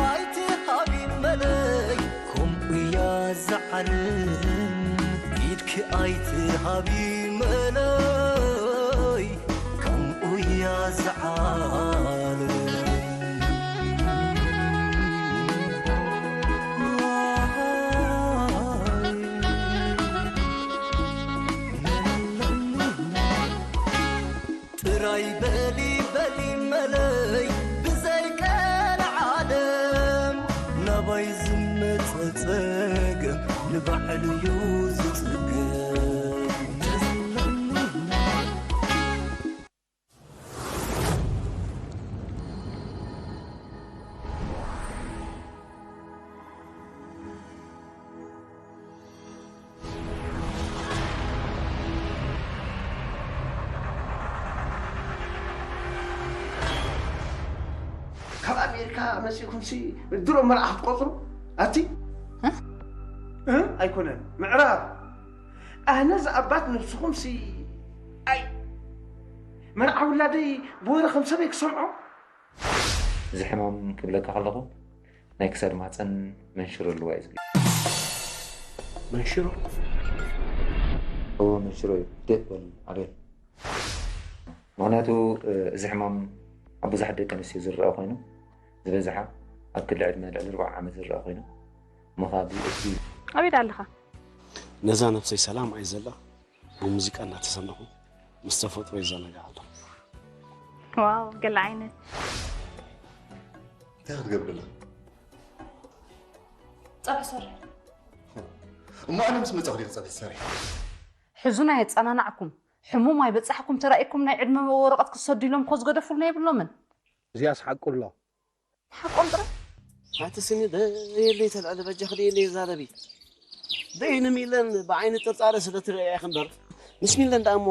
ኣይትሃቢ መለይ ከምኡ እያ ዝዓለም ኢድኪ ኣይትሃቢ መለይ ከምኡ እያ ዝዓለም። ጥራይ በሊ በሊ መለይ ብዘይ ቀልዓለም ናባይ ዝመጸ ጸገም ንባዕሉ እዩ ዝጽገም። ካብ ኣሜሪካ መፂእኩም ሲ ድሮ መርዓ ክትቆፅሩ ኣቲ ኣይኮነን ምዕራብ ኣነ ዝኣባት ነብስኹም ሲ ኣይ መርዓ ውላደይ ብወረ ከም ሰበይ ክሰምዖ እዚ ሕማም ክብለካ ከለኹ ናይ ክሳድ ማህፀን መንሽሮ ኣለዋ እዩ ዝብል። መንሽሮ? እዎ መንሽሮ እዩ። ደእ በል ኣቤል። ምኽንያቱ እዚ ሕማም ኣብ ብዙሓት ደቂ ኣንስትዮ ዝረኣ ኮይኑ ዝበዝሓ ኣብ ክሊ ዕድመ ልዕሊ ኣርብዓ ዓመት ዝረኣ ኮይኑ እሞ ካብ እቲ ኣበይ ኣለኻ? ነዛ ነብሰይ ሰላም ኣይ ዘላ ብሙዚቃ እናተሰነኹ ምስ ተፈጥሮ ይዘናጋዕ ኣለኹ። ዋው ገለ ዓይነት እንታይ ክትገብርላ? ጸብሒ ሰሪ እሞ ኣነ ምስ መጻኹ ዲኺ ጸብሒ ትሰርሒ? ሕዙን ኣየጸናናዕኩም ሕሙም ኣይበጻሕኩም ተራኢኩም ናይ ዕድመ ወረቐት ክሰዱ ኢሎም እኮ ዝገደፉልና የብሎምን። እዚኣስ ሓቁ ኣሎ። ሓቆም ጥራይ ኣቲ ስኒ ደየለይ ተልዕሊ በጃኺ ደየለይ ዛረቢ ደይኒ ሚለን ብዓይኒ ጥርጣረ ስለ ትርእያ ኢኺ እምበር ምስ ሚለን ደኣ እሞ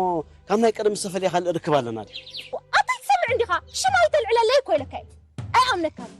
ካብ ናይ ቀደም ዝተፈልየ ካልእ ርክብ ኣለና ድዩ ኣታ ትሰምዕ እንዲኻ ሽም ኣይተልዕለለይ እኮ ኢለካ እየ ኣይኣምነካን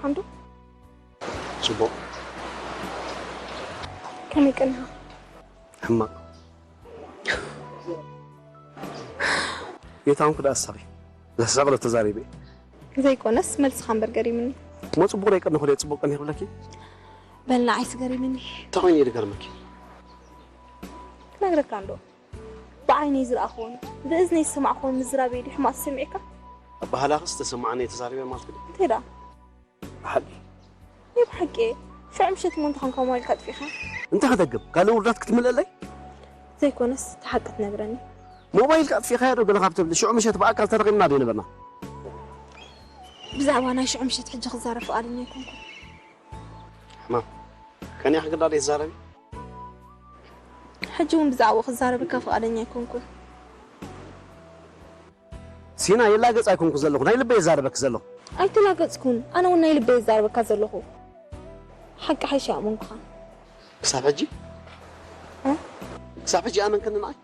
ሓንዱ ጽቡቕ ከመይ ቀኒኻ? ሕማቕ የታንኩ ደኣ ሳኺ ዘስዕቕ ዶ ተዛሪበ ዘይኮነስ መልስኻ እምበር ገሪምኒ። እሞ ጽቡቕ ደይ ቀኒኹ ደይ ጽቡቕ ቀኒኹ ብለኪ በል ንዓይስ ገሪምኒ። እንታይ ኮይኑ እዩ ዝገርመኪ? ክነግረካ እንዶ ብዓይነይ ዝረኣኹዎን ብእዝነይ ዝሰማዕኹዎን ምዝራበይ ድዩ ሕማቕ ተሰሚዑካ? ኣባህላኽስ ተሰማዓኒ ተዛሪበ ማለት ድዩ? እንታይ ደኣ? ብሓቂ ናይ ብሓቂ እየ። ሽዑ ምሸት እሞ እንተኾንካ ሞባይልካ ኣጥፊእኻ? እንታይ ክደግም? ካልእ ውርደት ክትምልእለይ? ዘይኮነስ እቲ ሓቂ ትነግረኒ። ሞባይልካ ኣጥፊእኻዮ ዶ ገለ ካብ ትብሊ ሽዑ ምሸት ብኣካል ተረኺብና ዶ ይነበርና? ብዛዕባ ናይ ሽዑ ምሸት ሕጂ ክዛረብ ፍቓደኛ ኣይኮንኩን። ሕማም ከኒኣ ክግዳ ደይ ትዛረቢ? ሕጂ እውን ብዛዕባኡ ክዛረበካ ፍቓደኛ ኣይኮንኩን። ሲና የላገጽ ኣይኮንኩ ዘለኹ ናይ ልበይ የዛረበክ ዘለኹ። ኣይተላገጽኩን ኣነ እውን ናይ ልበይ የዛረበካ ዘለኹ። ሓቂ ሓይሽ ይኣመንኩኻ። ክሳብ ሕጂ ክሳብ ሕጂ ኣመንክኒ ንዓይ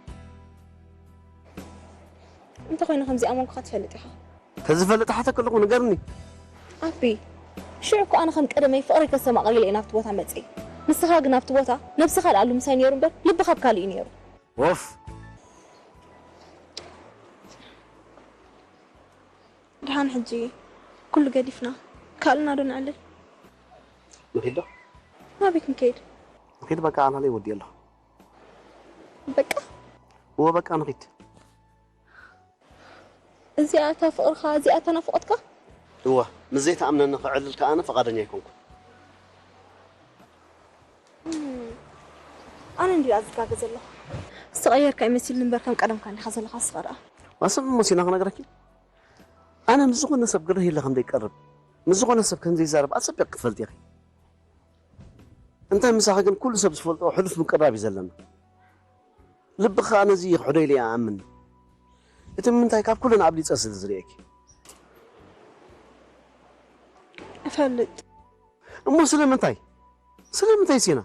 እንተኾይኑ ከምዚ ኣመንኩኻ ትፈልጥ ኢኻ። ተዝፈልጥ ሓተክ ኣለኹ ንገርኒ። ኣቢ ሽዑ እኮ ኣነ ከም ቀደመይ ፍቕረይ ከስተማቕር ኢለ እየ ናብቲ ቦታ መፅእ። ንስኻ ግን ኣብቲ ቦታ ነብስኻ ደኣሉ ምሳይ ነይሩ እምበር ልብኻ ኣብ ካልእ እዩ ነይሩ። ኦፍ ድሓን ሕጂ ኩሉ ገዲፍና ካልእና ዶ ንዕልል? ንኺድ ዶ? ናበይ ክንከይድ? ንኺድ በቃ ኣናለይ ወዲእ ኣለኹ። በቃ? እወ በቃ ንኺድ። እዚኣ እታ ፍቕርኻ እዚኣ እታ ናፍቖትካ? እወ ምስ ዘይትኣምነኒ ክዕልል ከኣ ኣነ ፍቓደኛ ኣይኮንኩን። ኣነ እንድዩ ኣዝጋገ ዘለኹ። ዝተቐየርካ ይመሲልኒ እምበር ከም ቀደምካ እንዲኻ ዘለኻ ንስኻ ደኣ። ዋስም እሞ ሲና ክነግረኪ ኣነ ምስ ዝኾነ ሰብ ግርህ ኢለ ከም ዘይቀርብ፣ ምስ ዝኾነ ሰብ ከም ዘይዛረብ ኣጸቢቕ ክትፈልጥ ኢኺ። እንታይ ምሳኺ ግን ኩሉ ሰብ ዝፈልጦ ሕሉፍ ምቅራብ እዩ ዘለና። ልብኺ ከኣ ነዚ ይኽሕዶ ኢለ እየ እኣምን። እቲ ምንታይ ካብ ኩለን ኣብሊጸ ስለ ዝርእየኪ። እፈልጥ። እሞ ስለምንታይ? ስለምንታይ ሲና?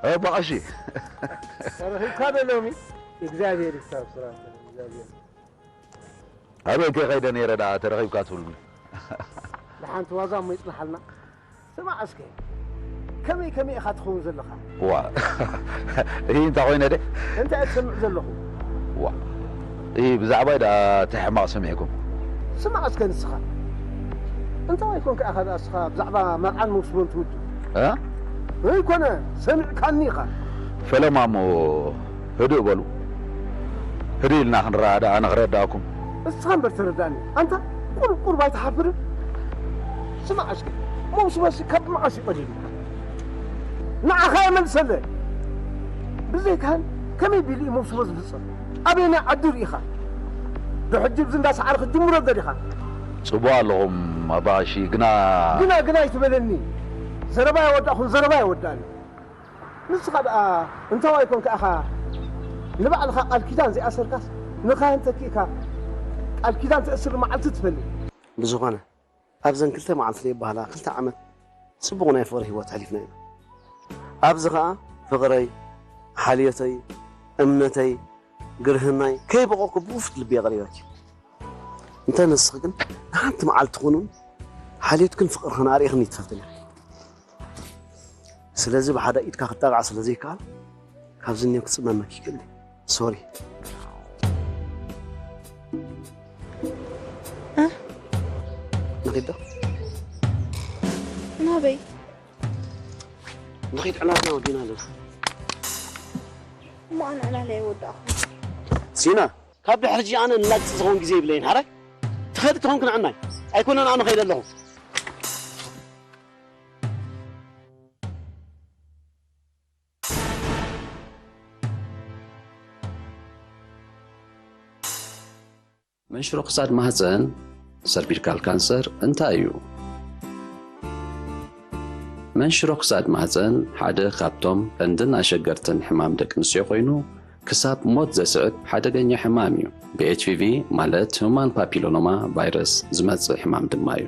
ኣባ ቀሺ ተረኺብካ ዶ ሎሚ? እግዚኣብሔር ይሳብ ስራሕና እግዚኣብሔር። ኣበይ ከይደ ነይረ ደኣ ተረኺብካ ትብሉኒ? ንሓንቲ ዋዛ እሞ ይጽንሓልና። ስማዕ እስከ ከመይ ከመይ ኢኻ ትኸውን ዘለኻ? ዋ እይ እንታይ ኮይነ ደ? እንታይ እየ ትሰምዕ ዘለኹ? ዋ እይ ብዛዕባይ ደኣ እንታይ ሕማቕ ሰሚዕኩም? ስማዕ እስከ ንስኻ እንታይ ኣይኮንካ ኢኻ ደኣ እስኻ ብዛዕባ መርዓን መውስቦን ትውድእ? እ? ዘይኮነ ሰሚዕካኒ ኢኻ። ፈለማ እሞ ህድእ በሉ። ህድእ ኢልና ክንረኣዳ ኣነ ክረዳእኩም። እስኻ እምበር ተረዳእኒ ኣንታ ቁርቁር ባይትሓፍርን። ስማዕ እስኪ መውስቦ እስኪ ካብ መዓስ እዩ ቀዲሙ? ንዓኻ እየ መልሰለ። ብዘይካህን ከመይ ቢሉ እዩ መውስቦ ዝፍጸም? ኣበየናይ ዓዲ ርኢኻ? ዶ ሕጂ ብዚ እንዳሰዓርክ ጅምሮ ገዲኻ? ጽቡቕ ኣለኹም ኣባ ቀሺ ግና ግና ግና ኣይትበለኒ። ዘረባ የወዳእኹን ዘረባ የወዳእኒ። ንስኻ ደኣ እንታዋይ ኮንካ ኢኻ ንባዕልኻ ቃል ኪዳን ዘይኣሰርካስ ንኻህን ተኪእካ ቃል ኪዳን ተእስር መዓልቲ ትፈልጥ። ብዝኾነ ኣብዘን ክልተ መዓልቲ ዘይበሃላ ክልተ ዓመት ጽቡቕ ናይ ፍቕሪ ህይወት ኣሕሊፍና ኢና። ኣብዚ ኸኣ ፍቕረይ፣ ሓልዮተይ፣ እምነተይ፣ ግርህናይ ከይበቐኩ ብኽፉት ልቢ የቕሪበኪ። እንተ ንስኺ ግን ንሓንቲ መዓልቲ ኹን ሓልዮትክን ፍቕርኽን ኣርኢኽኒ ኣይትፈልጥን ኢኺ። ስለዚ ብሓደ ኢድካ ክጣቕዓ ስለ ዘይከኣል ካብዚ እኒኦ ክጽመመኪ ይክእል እዩ። ሶሪ። ንኺድ ዶ? ናበይ? ንኺድ ዕላልና ወዲና ኣለና። እሞ ኣነ ዕላለይ ኣይወዳእኹ። ሲና ካብ ድሕሪ ሕጂ ኣነ ንላግፂ ዝኸውን ግዜ ይብለይን ሓራይ ትኸዲ ተኾንክ ንዕናይ ኣይኮነን ኣነ ኸይደ ኣለኹ። መንሽሮ ክሳድ ማህፀን፣ ሰርቪካል ካንሰር፣ እንታይ እዩ? መንሽሮ ክሳድ ማህፀን ሓደ ካብቶም ቀንድን ኣሸገርትን ሕማም ደቂ ኣንስትዮ ኮይኑ ክሳብ ሞት ዘስዕብ ሓደገኛ ሕማም እዩ። ብኤችፒቪ ማለት ሁማን ፓፒሎኖማ ቫይረስ ዝመፅእ ሕማም ድማ እዩ።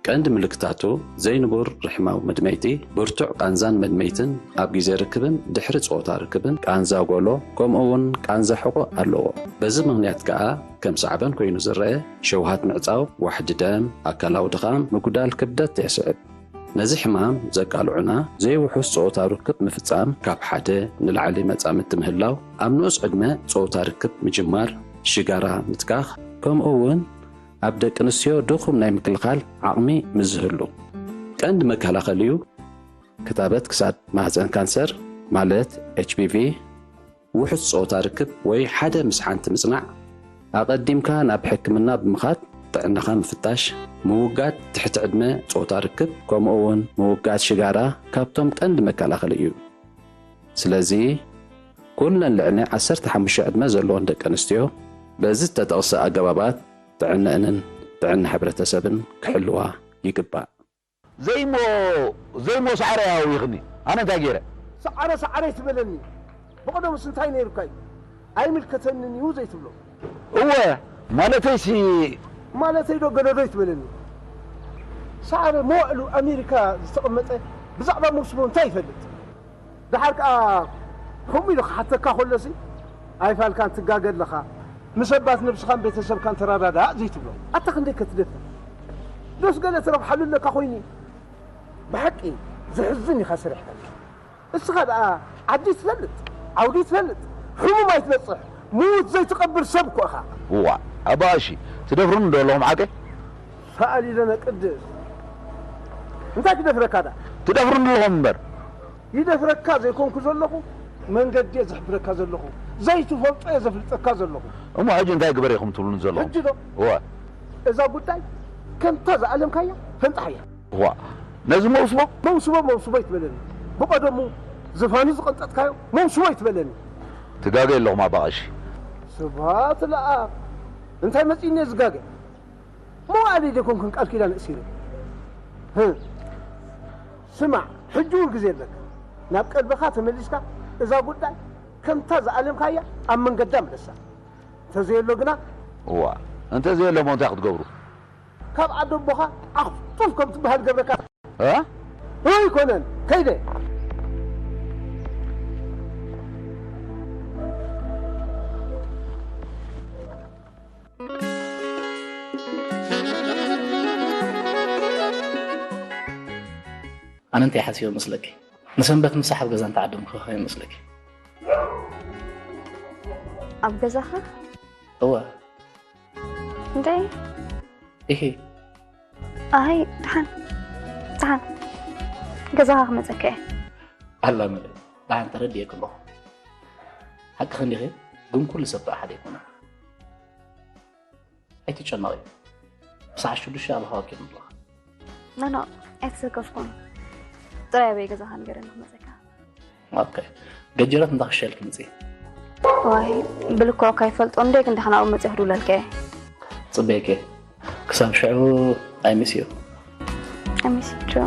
ቀንዲ ምልክታቱ ዘይንቡር ርሕማዊ መድመይቲ፣ ብርቱዕ ቃንዛን መድመይትን ኣብ ግዜ ርክብን ድሕሪ ጾታ ርክብን፣ ቃንዛ ጎሎ፣ ከምኡ እውን ቃንዛ ሕቖ ኣለዎ። በዚ ምኽንያት ከኣ ከም ሳዕበን ኮይኑ ዝረአ፣ ሸውሃት ምዕጻው፣ ዋሕዲ ደም፣ ኣካላዊ ድኻም፣ ምጉዳል ክብደት የስዕብ። ነዚ ሕማም ዘቃልዑና ዘይውሑስ ጾታ ርክብ ምፍጻም፣ ካብ ሓደ ንላዕሊ መጻምድቲ ምህላው፣ ኣብ ንኡስ ዕድመ ጾታ ርክብ ምጅማር፣ ሽጋራ ምትካኽ፣ ከምኡ እውን ኣብ ደቂ ኣንስትዮ ድኹም ናይ ምክልኻል ዓቕሚ ምስ ዝህሉ። ቀንዲ መከላኸሊኡ ክታበት ክሳድ ማህፀን ካንሰር ማለት ኤችፒቪ፣ ውሑስ ጾታ ርክብ ወይ ሓደ ምስ ሓንቲ ምጽናዕ፣ ኣቐዲምካ ናብ ሕክምና ብምኻድ ጥዕናኻ ምፍታሽ፣ ምውጋድ ትሕቲ ዕድመ ጾታ ርክብ ከምኡ እውን ምውጋድ ሽጋራ ካብቶም ቀንዲ መከላኸሊ እዩ። ስለዚ ኩለን ልዕሊ ዓሰርተ ሓሙሽተ ዕድመ ዘለወን ደቂ ኣንስትዮ በዚ ዝተጠቕሰ ኣገባባት ጥዕነእንን ጥዕና ሕብረተሰብን ክሕልዋ ይግባእ። ዘይሞ ዘይሞ ሳዕረ ያዊኽኒ ኣነ እንታይ ገይረ? ሰዓረ ሰዓረ ኣይትበለኒ። ብቐደሙስ እንታይ ነይሩካ እዩ? ኣይምልከተንን እዩ ዘይትብሎ። እወ ማለተይሲ ማለተይ ዶ ገደዶ ኣይትበለኒ። ሰዓረ መዋእሉ ኣሜሪካ ዝተቐመጠ ብዛዕባ ሞስቦ እንታይ ይፈልጥ? ደሓር ከኣ ከምኡ ኢሉ ክሓተካ ከሎሲ ኣይፋልካን ትጋገ ኣለኻ። ንሰባት ነብስኻን ቤተሰብካን ተረዳዳእ ዘይትብሎ ኣታ ክንደይ ከትደፍር? ዶስ ገለ ትረብሓሉ ኣለካ ኮይኑ? ብሓቂ ዘሕዝን ኢኻ ሰሪሕካኒ። እስኻ ደኣ ዓዲ ትፈልጥ ዓውዲ ትፈልጥ ሕሙም ኣይትበጽሕ ምዉት ዘይትቐብር ሰብ እኮ ኢኻ። እዋ ኣባ ቀሺ ትደፍሩኒ ዶ ኣለኹም ሓቀይ? ሰኣል ኢለነ ቅድስ እንታይ ክደፍረካ ደኣ? ትደፍሩኒ ኣለኹም እምበር ይደፍረካ ዘይኮንኩ ዘለኹ መንገዲ እየ ዝሕብረካ ዘለኹ። ዘይትፈልጦ እየ ዘፍልጠካ ዘለኹ። እሞ ሕጂ እንታይ ግበር ኢኹም ትብሉኒ ዘለኹም? ሕጂ ዶ? እዋ። እዛ ጉዳይ ከምታ ዝኣለምካያ ፈንጣሕያ። እዋ። ነዚ መውስቦ? መውስቦ፣ መውስቦ ይትበለኒ። ብቐደሙ ዝፋኑ ዝቐንጠጥካዮ መውስቦ ይትበለኒ። ትጋገ ኣለኹም ኣባ ቀሺ። ስብሃት ለኣብ። እንታይ መጺእኒ እየ ዝጋገ? መዋእለይ ደይኮንኩን ቃል ኪዳን እሲረ። ህም። ስማዕ፣ ሕጂ እውን ግዜ ኣለካ። ናብ ቀልብኻ ተመሊስካ እዛ ጉዳይ ከምታ ዝኣለምካያ ኣብ መንገዳ ምለሳ። እንተዘየሎ ግና እዋ፣ እንተዘየሎ እሞ እንታይ ክትገብሩ? ካብ ዓዲ ኣቦኻ ኣኽጡፍ ከም ትበሃል ገብረካ። እ? ኣይኮነን፣ ከይደ። ኣነ እንታይ ሓሲበ መስለኪ? ንሰንበት ምሳሕ ኣብ ገዛ እንተዓደምኩ ከ መስለኪ? ኣብ ገዛኻ? እወ። እንዴ? ኢሂ። ኣይ፣ ደሓን፣ ደሓን። ገዛኻ ክመጸካ እየ። ኣላ መለ፣ ደሓን ተረዲኤኪ ኣለኹ። ሓቅኺ እንዲኺ፣ ግን ኩሉ ሰብ ከኣ ሓደ ኣይኮነን። ኣይትጨነቒ። ብሰዓት ሽዱሽተ ኣባኻ ወኪሉ ኣለኻ። ኖ፣ ኖ፣ ኣይተሰከፍኩን። ጥራይ ኣበይ ገዛኻ ንገረኒ ክመጸካ። ኦኬ። ገጀረት እንዳ ክሸልኪ ምጺ። ዋይ፣ ብልክዑ ካይፈልጦ እንዴ፣ ክንዲ ሓናኡ መጺ ክድውለልከ። ጽበየከ። ክሳብ ሽዑ፣ I miss you። I miss you too።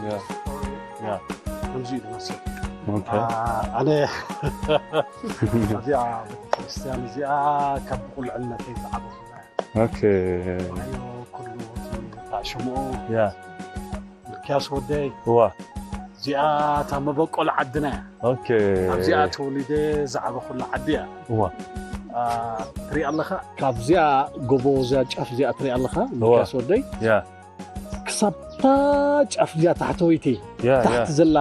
ያ። ያ። ከምዚ እዩ ዝመስል። ኦኬ። አ-፣ ኣነ ኣብዚኣ ቤተክርስትያን እዚኣ ካብ ብቁልዕነተይ ዝዓበኹላ እያ። ኦኬ። ኣዮ ኩሉ እቲ ሽምኡ። ያ። ሚልክያስ ወደይ። እዋ። እዚኣ እታ መበቆል ዓድና እያ። ኦኬ። ኣብዚኣ ተወሊደ ዝዓበኹላ ዓዲ እያ። እዋ። አ፣ ትሪኣ ኣለኻ? ካብዚኣ ጎቦ፣ እዚኣ ጫፍ እዚኣ ትሪኣ ኣለኻ? እዋ። ሚልክያስ ወደይ? ያ። ክሳብ እታ ጫፍ እዚኣ ታሕተወይቲ፣ ያ፣ ታሕቲ ያ። ዘላ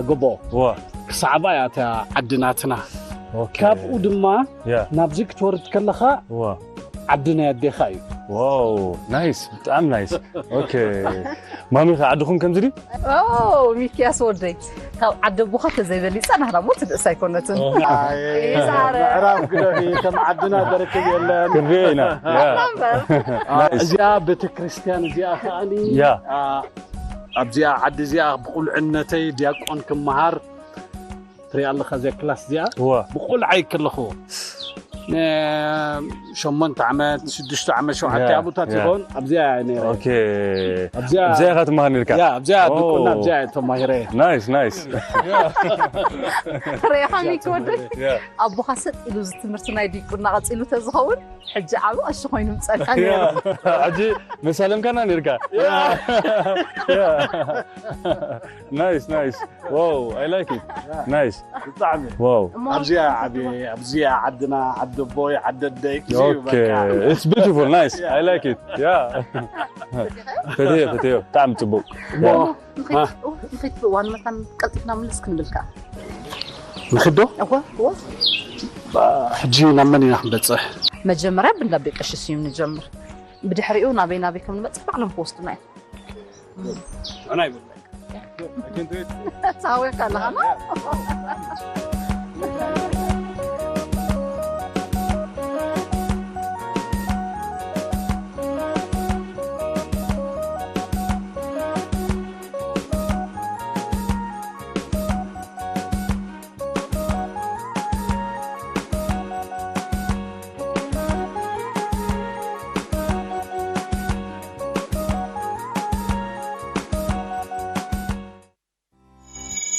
ጎቦ። እዋ። ክሳዕባ እያ እታ ዓዲ ናትና። ኦኬ። ካብኡ ድማ ያ። ናብዚ ክትወርድ ከለኻ እዋ። ዓዲ ናይ ኣዴኻ እዩ። ዋው፣ ናይስ፣ ብጣዕሚ ናይስ። ኦኬ፣ ማሚኸ ዓድኹም ከምዚ ድዩ? ኦ፣ ሚኪያስ ወደይ፣ ካብ ዓዲ ኣቦኻ ተዘይበሊጻ ናህና ሞ ትንእስ ኣይኮነትን። ኣይ፣ ይዛረ። ምዕራብ ግደፊ፣ ከም ዓድና ደርክብ የለን። ክንሪኦ ኢና። ያ። ናምበር። ናይስ። እዚኣ ቤተክርስትያን እዚኣ ከኣኒ፣ ያ። ኣ፣ ኣብዚኣ ዓዲ እዚኣ ብቁልዕነተይ ዲያቆን ክመሃር ትሪኣ ኣለኻ እዚኣ ክላስ እዚኣ? እዋ። ብቁልዓይ ከለኹ፣ ነ-፣ ሸሞንተ ዓመት፣ ሽዱሽተ ዓመት፣ ሸውዓተ ያ፣ ኣብታት ያ። ይኸውን፣ ኣብዚኣ እየ ነይረ። ኦኬ። ኣብዚኣ ኣብዚኣ ኢኻ ትመሃር ነርካ? ያ፣ ኣብዚኣ ኦ። ድቁና ኣብዚኣ እየ ተማሂረ። ናይስ፣ ናይስ። ርኢኻ ሚኪ ወደይ? ያ። ኣቦኻ ሰጥ ኢሉ እዚ ትምህርቲ ናይ ዲቁና ቀጺሉ ተዝኸውን፣ ሕጂ ዓቢ ቀሺ ኮይኑ ምጸንሐ ያ። ነይሩ። ሕጂ መሳለምካና ነርካ? ያ። ያ። ናይስ፣ ናይስ። ዋው፣ I like it. ናይስ። ብጣዕሚ። ዋው። እሞ ኣብዚኣ ዓብየ፣ ኣብዚኣ ዓድና፣ ዓዲ ኣቦይ፣ ዓዲ ኣደይ፣ ኦኬ። በቃ። It's beautiful, nice. I like it. Yeah. ፈትዮ፣ ፈትዮ። ብጣዕሚ ጽቡቅ። እሞ ንኸይድ-፣ ኦ፣ ንኸይድ ዋን መታን ቀልጢፍና ምልስ ክንብል ከኣ። ንኽዶ? እወ፣ እወ። ባ-፣ ሕጂ ናብ መን ኢና ክንበጽሕ? መጀመርያ ብንዳ ቤት ቀሺ ስዩም ንጀምር። ብድሕሪኡ ናበይ ናበይ ከም ንበጽሕ ባዕሎም ክወስዱና እዮም። ንዑና ይብሉ። I can do it. ታወቅ ኣለኻ ማ?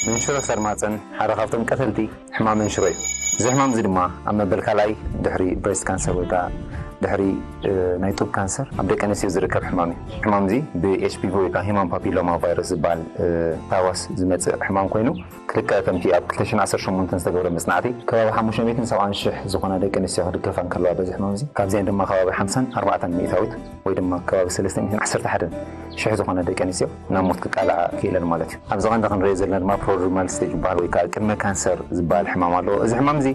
መንሽሮ ሰርማፀን ሓደ ካብቶም ቀተልቲ ሕማም መንሽሮ እዩ። እዚ ሕማም እዚ ድማ ኣብ መበል ካልኣይ ድሕሪ ብሬስት ካንሰር ወይ ከዓ ድሕሪ፣ እ፣ ናይ ጡብ ካንሰር ኣብ ደቂ ኣንስትዮ ዝርከብ ሕማም እዩ። ሕማም እዚ ብ ኤች ፒ ቪ ወይ ከዓ ሂማን ፓፒሎማ ቫይረስ ዝበሃል፣ እ፣ ታህዋስ ዝመፅእ ሕማም ኮይኑ፣ ክልተ ከምቲ ኣብ ክልተ ሽሕን ዓሰርተ ሸሞንተን ዝተገብረ መጽናዕቲ፣ ከባቢ ሓሙሽተ ሚእትን ሰብዓን ሽሕ ዝኾና ደቂ ኣንስትዮ ክድገፋ እንከለዋ በዚ ሕማም እዚ፣ ካብዚኣን ድማ ከባቢ ሓምሳን ኣርባዕተን ሚእታዊት ወይ ድማ ከባቢ ሰለስተ ሚእትን ዓሰርተ ሓደን ሽሕ ዝኾና ደቂ ኣንስትዮ ናብ ሞት ክቃልዓ ክኢለን ማለት እዩ። ኣብዚ ቀንዲ ክንሪኦ ዘለና ድማ ፕሮድሩማል ስቴጅ ዝበሃል ወይ ከዓ ቅድመ ካንሰር ዝበሃል ሕማም ኣለዎ። እዚ ሕማም እዚ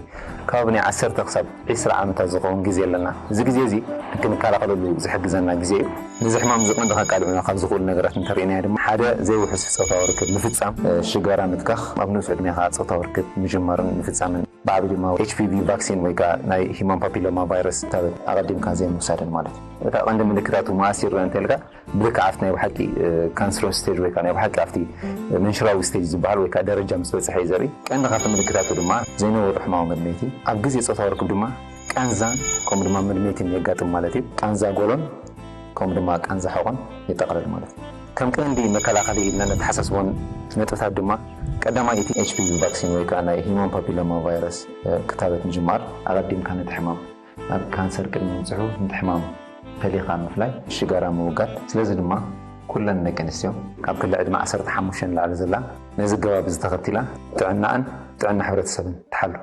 ከባቢ ናይ ዓሰርተ ክሳብ ዒስራ ዓመታት ዝኸውን ግዜ ኣለና። እዚ ግዜ እዚ ክንከላኸለሉ ዝሕግዘና ግዜ እዩ። ነዚ ሕማም እዚ ቀንዲ ከቃልዑና ካብ ዝኽእሉ ነገራት እንተሪእናዮ ድማ፣ ሓደ ዘይውሑስ ጾታዊ ርክብ ምፍጻም፣ እ፣ ሽጋራ ምትካኽ፣ ኣብ ንኡስ ዕድሜኻ ጾታዊ ርክብ ምጅማርን ምፍጻምን፣ ብዓቢ ድማ ኤች ፒ ቪ ቫክሲን ወይ ከዓ ናይ ሂማን ፓፒሎማ ቫይረስ ክታበት ኣቐዲምካ ዘይምውሳድን ማለት እዩ። እታ ቀንዲ ምልክታቱ መኣስ ይረአ እንተልካ፣ ብልክዕ ኣብቲ ናይ ብሓቂ፣ እ፣ ካንሰረስ ስቴጅ ወይ ከዓ ናይ ብሓቂ ኣብቲ፣ እ፣ መንሽራዊ ስቴጅ ዝበሃል ወይ ከዓ ደረጃ ምስ በጽሐ እዩ ዘርኢ። ቀንዲ ካብቲ ምልክታቱ ድማ ዘይነበሩ ሕማም መድመይቲ፣ ኣብ ግዜ ጾታዊ ርክብ ድማ ቃንዛን ከምኡ ድማ መድመይትን የጋጥም ማለት እዩ። ቃንዛ ጎሎን ከምኡ ድማ ቃንዛ ሕቖን የጠቓልል ማለት እዩ። ከም ቀንዲ መከላኸሊ ኢልና ነተሓሳስቦን ነጥብታት ድማ ቀዳማይ እቲ ኤች ፒ ቪ ቫክሲን ወይ ከዓ ናይ ሂማን ፓፒሎማ ቫይረስ፣ እ፣ ክታበት ምጅማር፣ ኣቐዲምካ ነቲ ሕማም ናብ ካንሰር ቅድሚ ምብጽሑ ነቲ ሕማም ፈሊኻ ምፍላይ፣ ሽጋራ ምውጋድ። ስለዚ ድማ ኩለን ደቂ ኣንስትዮ ካብ ክሊ ዕድመ ዓሰርተ ሓሙሽተ ንላዕሊ ዘላ ነዚ ኣገባብ እዚ ተኸቲላ ጥዕናኣን ጥዕና ሕብረተሰብን ትሓሉ።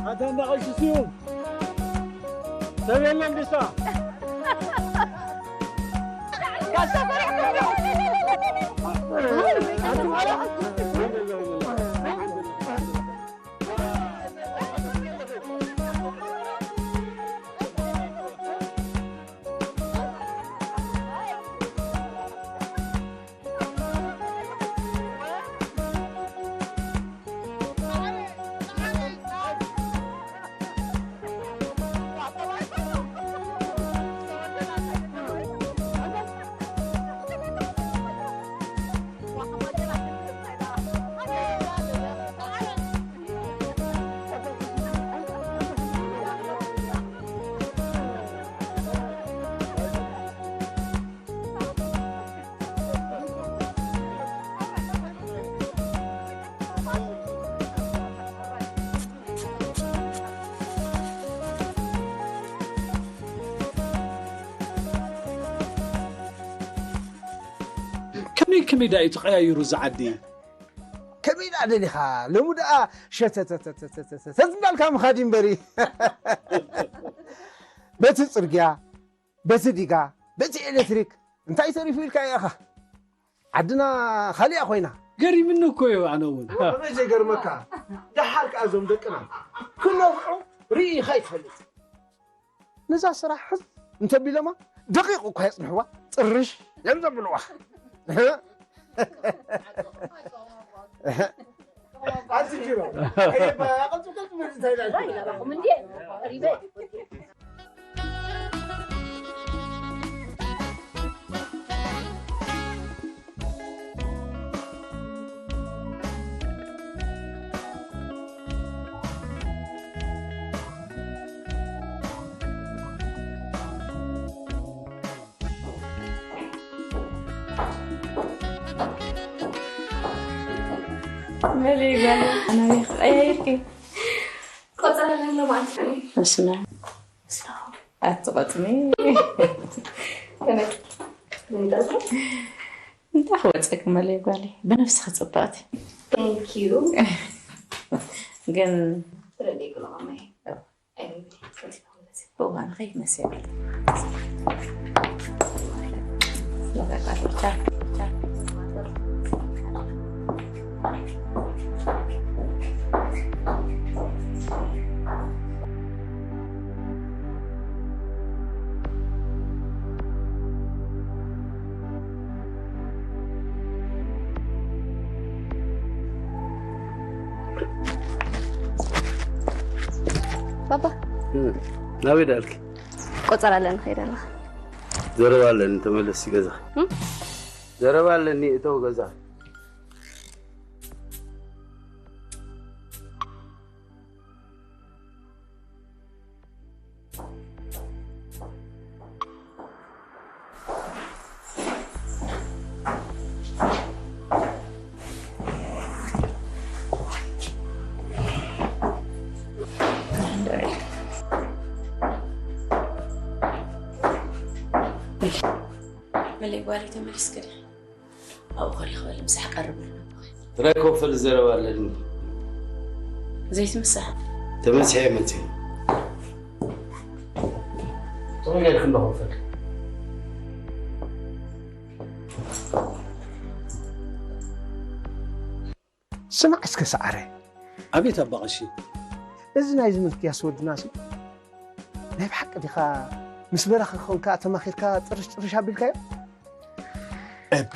ኣታ እንዳ ቀሺ ስዩም ሰብ የለን ድሳ? ከመይ ደኣ እዩ ተቐያይሩ እዚ ዓዲ? ከመይ ደኣ ደሊኻ? ሎሚ ደኣ ሸተተተተተተተ እንዳልካ ምኻድ እዩ እምበሪ። በቲ ጽርግያ፣ በቲ ዲጋ፣ በቲ ኤሌክትሪክ እንታይ ተሪፉ ኢልካ ኢኻ? ዓድና ካሊኣ ኮይና። ገሪምኒ እኮ እዩ ኣነ እውን። ከመይ ዘይገርመካ? ደሓር ከኣ እዞም ደቅና ክነፍዑ ርኢኻ ይትፈልጥ። ነዛ ስራሕ ሕዝ እንተቢሎማ ደቂቕ እኳ የጽንሕዋ፣ ጥርሽ እዮም ዘብልዋ። ኣዝዩ ጅሮ። ኣየባ፣ ቅልጽም ቅልጽም እንታይ ኢላ? ዋይ፣ ናባኹም እንዴ? ቀሪበ። መለይ ጓል ኣናበይ ክቀያይርኪ? ቆጸራ ለምለም ኣንቲ። እስመ ኣትቆጥኒ። ከመይ? እንታይ ክወፀኪ መለይ ጓለይ? ብነብስኺ ፅብቕቲ። Thank you። ግን ትረድእይ ግሎ ማማይ። እዋን ኸይትመስል። ባባ፣ ናበይ ደኣልኪ? ቆጸራ ኣለኒ፣ ከይደ ኣለኻ። ዘረባ ኣለኒ፣ ተመለሲ ገዛ። እም? ዘረባ ኣለኒ፣ እተው ገዛ። መለይ ጓለይ ተመሊስኪ ዲኺ? ኣብኡ ከለኺ በሊ ምሳሕ ቀርብ ኣሎ። ጥራይ ኮፍ በሊ ዘረባ ኣለኒ። ዘይትምሳሕ። ተመሲሐ መፅእ። ጥሩይ ጌርኪ እንዶ ኮፍ በሊ። ስማዕ እስከ ሰዓረ። ኣቤት ኣባ ቀሺ። እዚ ናይ ዝምልክያስ ወድናሲ ናይ ብሓቂ ዲኻ ምስ በራኺ ኮንካ ተማኺርካ ጥርሽ ጥርሽ ኣቢልካዮ? ኤፐ፣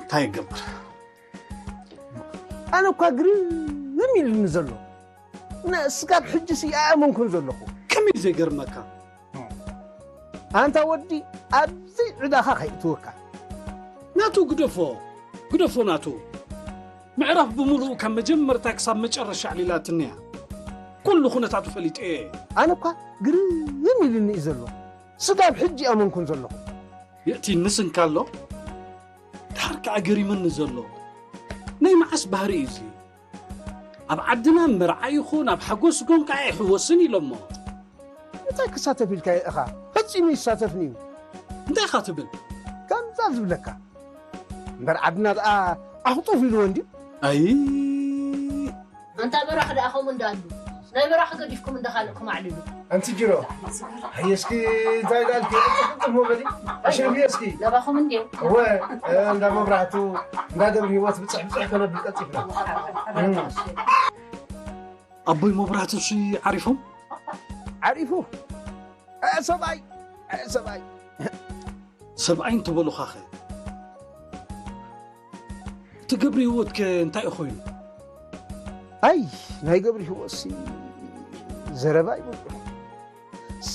እንታይ ይገብር? ኣነ እኳ ግርም ኢሉኒ ዘሎ። ነ-፣ ስጋብ ሕጂስ ኣይኣመንኩን ዘለኹ። ከመይ ዘይገርመካ? ኣንታ ወዲ፣ ኣብዚ ዕዳኻ ከይእትወካ። ናቱ ግደፎ፣ ግደፎ ናቱ። ምዕራፍ ብምሉኡ ካብ መጀመርታ ክሳብ መጨረሻ ኣዕሊላትኒ እያ። ኩሉ ኩነታቱ ፈሊጠ እየ። ኣነ እኳ ግርም ኢሉኒ እዩ ዘሎ። ስጋብ ሕጂ ኣመንኩን ዘለኹ። የእቲንስ እንካሎ፣ ድሓር ከኣ ገሪመኒ ዘሎ። ናይ መዓስ ባህሪ እዩ እዚ? ኣብ ዓድና መርዓ ይኹን ኣብ ሓጎስ ጎንካ ኣይሕወስን ኢሎሞ። እንታይ ክሳተፍ ኢልካ ኢኻ? ፈጺሙ ይሳተፍን እዩ። እንታይ ኢኻ ትብል? ከምዛ ዝብለካ። እምበር ዓድና ደኣ ኣኽጡፍ ኢልዎ እንድዩ። ኣይ። ኣንታ በራኺ ደኣ ከምኡ እንዳኣሉ። ናይ በራኺ ገዲፍኩም እንዳ ካልእኩም ኣዕልሉ። ኣንቲ ጅሮ። ኣየ እስኪ እንታይ ዳልኪ? ቅልጥፍ በሊ። ኣሸንፊ እስኪ። ናባኹም እንድየ። እወ፣ እ፣ እንዳ መብራህቱ፣ እንዳ ገብረ ህይወት ብጽሕ ብጽሕ ከነብል ቀልጢፍና። እም። ኣቦይ መብራህቱ ሲ ዓሪፎም? ዓሪፉ? እ፣ ሰብኣይ፣ እ፣ ሰብኣይ። ሰብኣይ እንተበሉኻኸ? እቲ ገብሪ ህይወትከ እንታይ እዩ ኮይኑ? ኣይ፣ ናይ ገብሪ ህይወትሲ ዘረባ ይብሉ።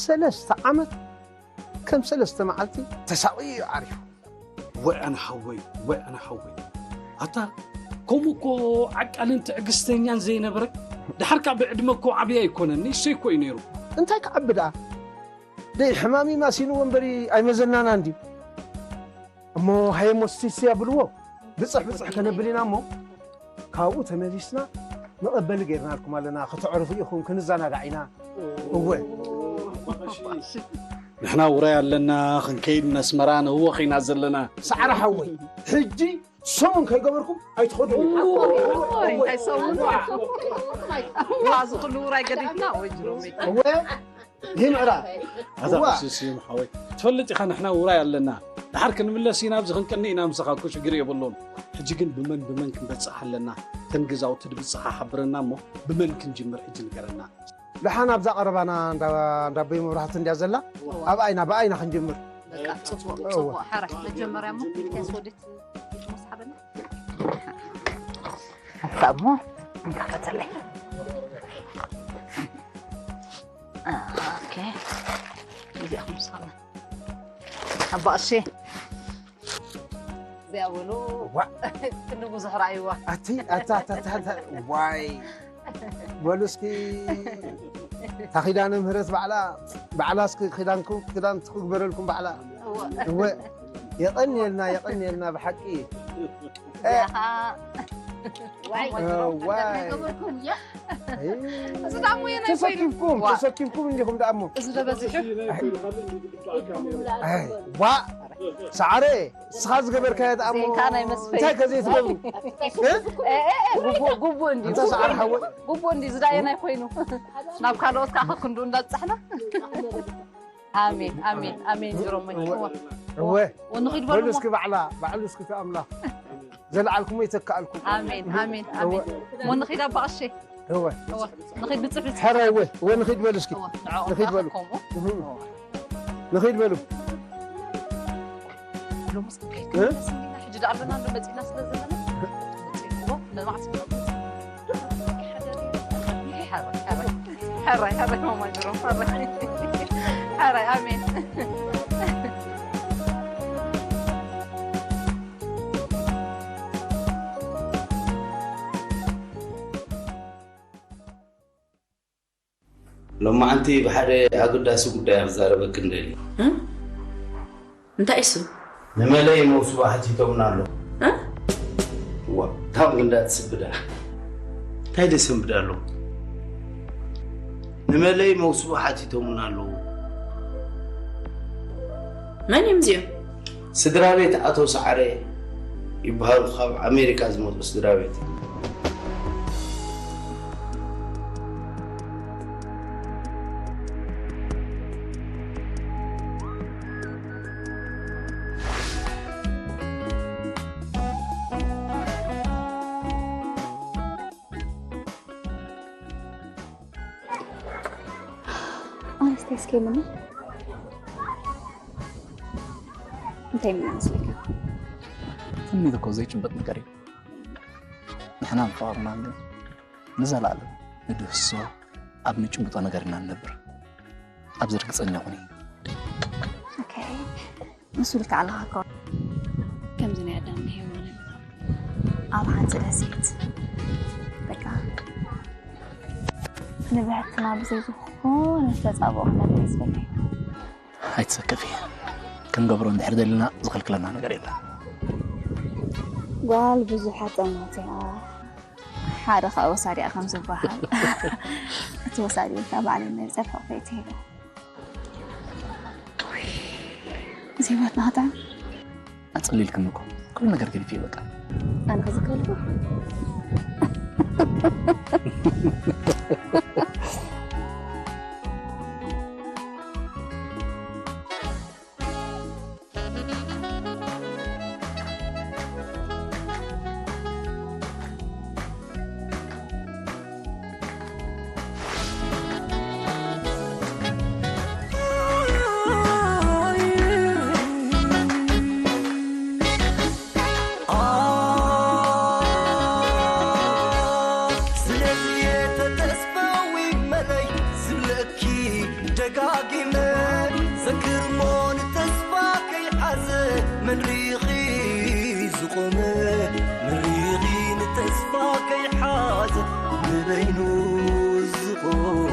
ሰለስተ ዓመት ከም ሰለስተ መዓልቲ ተሳቕዩ እዩ ዓሪፉ። ወይ ኣነ ሓወይ፣ ወይ ኣነ ሓወይ። ኣታ፣ ከምኡ እኮ ዓቃልን ትዕግስተኛን ዘይነበረ፣ ደሓር ከኣ ብዕድመ እኮ ዓብዪ ኣይኮነን፣ ንእሽተይ እኮ እዩ ነይሩ። እንታይ ክዓቢ ደኣ? ደይ ሕማም እዩ ማሲንዎ እምበሪ ኣይመዘናና እንድዩ። እሞ ሃየ ሞስቲስ ያብልዎ፣ ብጽሕ ብጽሕ ከነብል ኢና እሞ፣ ካብኡ ተመሊስና መቐበሊ ጌርናልኩም ኣለና፣ ከተዕርፉ ኢኹም፣ ክንዘናጋዕ ኢና። እወ። ንሕና ውራይ ኣለና፣ ክንከይድ ነስመራ ንህወኽ ኢና ዘለና። ሰዓረ ሓወይ፣ ሕጂ ሰሙን ከይገበርኩም ኣይትኸዱ። እንታይ ሰሙን? ዋ፣ እዚ ኩሉ ውራይ ገዲፍና ወይ ጅሮመይ። እወ ይምዕራ። ኣታ እዋ። ቀሲስ ስዩም ሓወይ፣ ትፈልጥ ኢኻ ንሕና ውራይ ኣለና። ድሓር ክንምለስ ኢና፣ ኣብዚ ክንቅኒ ኢና ምሳኻ እኮ ሽግር የብሉን። ሕጂ ግን ብመን ብመን ክንበጽሕ ኣለና? ተን ገዛውቲ ድብጽሓ ሓብረና እሞ ብመን ክንጅምር ሕጂ ንገረና። ደሓን ኣብዛ ቀረባና እንዳ እንዳ ኣቦይ መብራህቲ እንድያ ዘላ። ኣብኣይና ብኣይና ክንጅምር። በቃ ጽቡቕ ጽቡቕ። ሓራይ መጀመርያ እሞ ኢልካስ ወዴት ኢልካስ ሓበና? ኣታ እሞ እንካፈተለይ። ኦኬ። እዚኣ ምሳና። ኣባ ቀሺ። እዚኣ በሉ። ዋ። ክንዲ ብዙሕ ረኣይዋ። ኣቲ ኣታ ኣታ ኣታ ኣታ ዋይ በሉ እስኪ እታ ኪዳነ ምህረት ባዕላ ባዕላ እስኪ ኪዳንኩም ኪዳን ትግበረልኩም ባዕላ። እወ የቐንየልና የቐንየልና ብሓቂ። እዚኣ ኸዓ ዋይ ገበርኩም እያ። እዚ ደኣ ሞየና ይኮይኑ። ተሰኪምኩም ተሰኪምኩም እንዲኹም ደኣ እሞ እዚ ዶ በዚሑ? ኣይ፣ ዋ ሰዓረ እስኻ ዝገበርካዮ ደኣ እሞ ዜንካ ናይ መስፈይ። እንታይ ከዘይትገብሩ እ? እ፣ እ፣ እ፣ ጉቡእ ጉቡእ እንድዩ። እንተ ሰዓር ሓወይ ጉቡእ እንድዩ ዝዳየና ይኮይኑ። ናብ ካልኦት ከዓ ክንዱ እንዳብጻሕና። ኣሜን ኣሜን ኣሜን። ጅሮመይ እወ እወ ወንኺድ በሉ በሉ። እስኪ ባዕላ ባዕሉ እስኪ እቲ ኣምላኽ ዘለዓልኩም ይተካኣልኩም። ኣሜን ኣሜን ኣሜን። ወንኺድ ኣባ ቀሺ። እወ እወ ንኺድ ብጽሑፍ። ሕራይ እወ እወ ንኺድ በሉ እስኪ እወ ንዕኦም ንኺድ በሉ። ከኸምኡ። እህ። ንኺድ በሉ። ሎምስ ከይከይድና ሕጂ ደኣ ኣለና እንዶ መጺና ስለ ዘለና። መጺና። እወ ንማዕስ ሕራይ ሕራይ ሕራይ ሕራይ ማማ ጅሮ ሕራይ። ሕራይ ኣሜን። ሎማዓንቲ ብሓደ ኣገዳሲ ጉዳይ ክዛረበክን ደልየ። እንታይ እሱ? ንመለይ መውስቦ ሓቲቶምና ኣለዉ። እ? እዋ፣ እታ ክንዳ ትስብዳ። እንታይ ደሰንብዳ ኣለዉ? ንመለይ መውስቦ ሓቲቶምና ኣለዉ። መን እዮም እዚኦም? ስድራ ቤት ኣቶ ሰዓረ ይበሃሉ፣ ካብ ኣሜሪካ ዝመፁ ስድራ ቤት። ኣነስ ተስኬምኒ እንታይ ምን ይመስለካ? ትምኒት እኮ ዘይጭበጥ ነገር እዩ። ንሕና ምፍቓርና ግን ንዘለኣለም ንድህስሶ ኣብ ንጭብጦ ነገር ኢና ንነብር። ኣብዚ ርግጸኛ ኩኒ። ኦኬ፣ ንሱ ልክዕ ኣለኻ እኮ። ከምዚ ናይ ኣዳምን ሄዋንን ኣብ ሓንቲ ደሴት በቃ ንብሕትና ብዘይ ዝኾነ ዝተጻብኦ ክነብር እዩ ዝበለኒ። ኣይትሰከፊ፣ ክንገብሮ እንድሕር ደሊና ዝኽልክለና ነገር የለን። ጓል ብዙሓት ጸማት እያ። ሓደ ከዓ ወሳዲኣ ከም ዝበሃል እቲ ወሳዲ ከዓ ባዕለይ ናይ ዝጸልሖ ከይትሄደ እዚ ህይወትና ክጥዕም ኣጸሊልክኒ እኮ። ኩሉ ነገር ገዲፈ በቃ። ኣነ ክዝክረልኩ ደጋጊመ ዘክርሞ ንተስፋ ከይሓዘ መን ሪኺ ዝቆመ መን ሪኺ ንተስፋ ከይሓዘ ንበይኑ ዝቆመ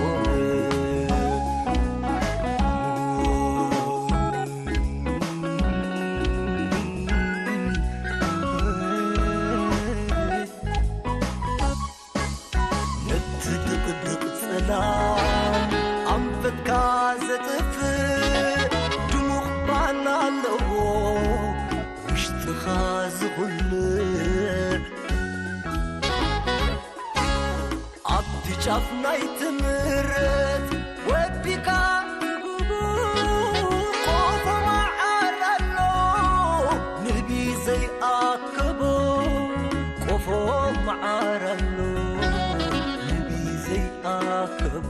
ነቲ ድቕድቕ ጸላም ኣንፈትካ ዘጥፍእ ድሙቕ ባና ኣለዎ ውሽጥኻ ዝኹልእ ጫፍ ናይ ትምረት ወዲካ ቆፎ መዓር ኣሎ ንህቢ ዘይኣከቦ። ቆፎ መዓር ኣሎ ንህቢ ዘይኣከቦ።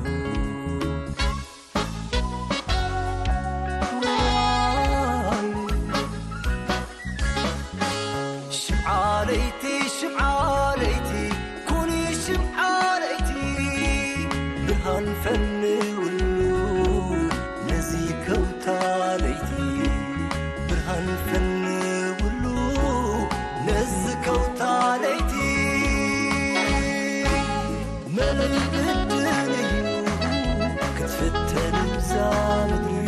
ሽምዓ ለይቲ ሽምዓ ለይቲ ኩኒ ሽምዓ ለይቲ ብርሃን ፈንውሉ ነዚ ከውታ ለይቲ። ብርሃን ፈንውሉ ነዚ ከውታ ለይቲ። መለይ ግድን እዩ ክትፍተን እዛ ምድሪ።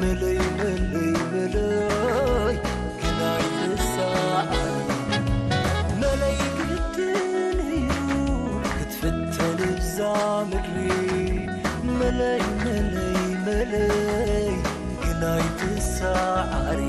መለይ መለይ መለይ ግናይ ትሰዓር። መለይ ግድን እዩ ክትፍተን እዛ ምድሪ። መለይ መለይ መለይ ግናይ ትሰዓር።